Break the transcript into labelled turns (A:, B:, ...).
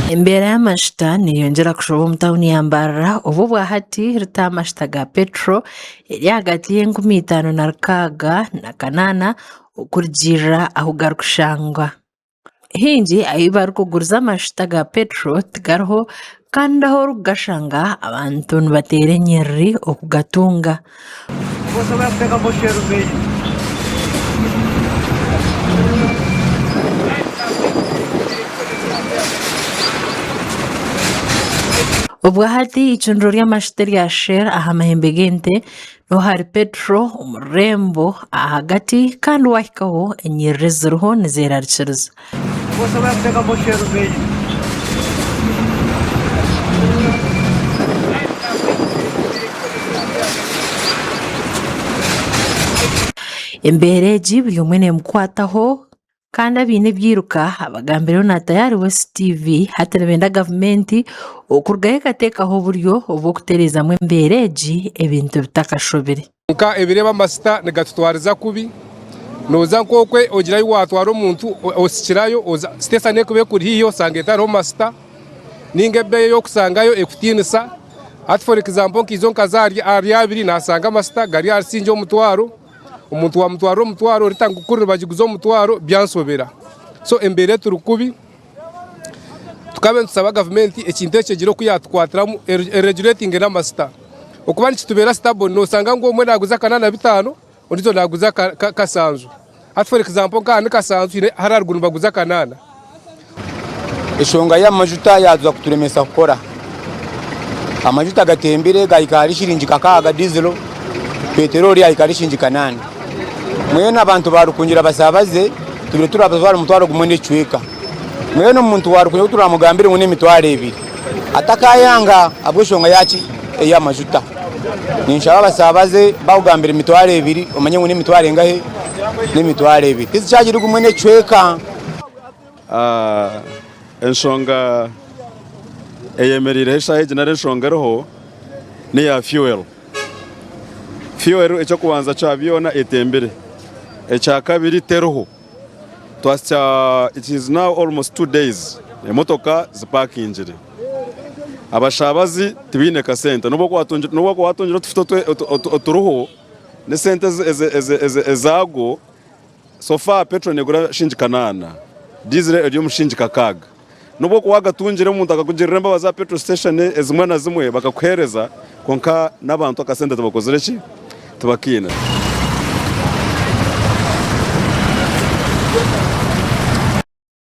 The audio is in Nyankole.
A: Embeera y'amashuta neyongyera kushoba omu tauni ya Mbarara obu obwahati rita amashuta ga petro eri ahagati y'enkumi itano na rukaaga na kanaana okurugiirira ahu garikushangwa. Haingi ahu barikuguriza amashuta ga petro tigariho kandi ahu orikugashanga abantu nibateera enyiriri okugatunga. Obwahati eicundiro ry'amashuta erya Shell aha mahembe g'ente niho hari petro omu rurembo ahagati kandi wahikaho enyiriri eziriho nizerarikiriza. Embeera egi buri omwe neemukwataho kandi abaine ebyiruka abagambireho na Tayari West TV hati nibenda gavumenti okurugayo ekateekaho oburyo obw'okutereezamu embeera egi ebintu bitakashobire.
B: Kwonka ebiro ebi amasita nigatutwariza kubi, nooza nk'okwe ogira ahu waatwara omuntu osikirayo oza siteesani erikuba ekuri haihi osanga etariho masita nainga ebeeyi ei orikusangayo ekutiinisa. Hati for example nkaijo nkaza ahari abiri naashanga amasita gari ahari siringi omutwaro, omuntu waamutwarira omutwaro rita ngu kuri nibagiguza omutwaro byanshobera. So embeera eturi kubi. Tukaba nitusaba gavumenti ekintu eki egire oku yaatukwatiramu ereguretinge n'amasita. Okuba nikitubeera stable noosanga ngu omwe naaguza kanaana bitaano ondiijo naaguza kasanju. Hati for example nka aha ni kasanju haine hare aharuguru nibaguza kanaana.
C: Enshonga y'amajuta yaaza kuturemesa kukora. Amajuta gatembire gaahika ahari shiringi kakaaga diziro, peteroli yaahika ahari shiringi kanaana. Mbwenu abantu ba Rukungiri abasaabaze tubaire turabatwara omutwaro gumwe n'ekicweka. Mbwenu omuntu wa Rukungiri ou turamugambire ngu n'emitwaro ebiri atakayanga ahabw'enshonga yaki? Ey'amajuta. Ninshaba abasaabaze bakugambira emitwaro ebiri omanye ngu n'emitwaro engahi? N'emitwaro ebiri. Tizikyagiri gumwe n'ekicweka.
D: Enshonga eyemereireho eshaaha egi nari enshonga eriho n'eya fuel. Fuel eky'okubanza kya byona etembire, ekyakabiri teriho. Twahitsya it is now almost two days emotoka zipakingire. Abashabazi tibaine kasente n'obu orikuba watungire otufuta oturiho n'esente ezaago So far petrol negura shilingi kanaana, diesel eri omu shilingi kakaaga. N'obu okuba wagatungire omuntu akakugirira embabazi aha petrol station ezimwe na zimwe bakakuheereza kwonka n'abantu akasente tibakozire ki? Tibakaine.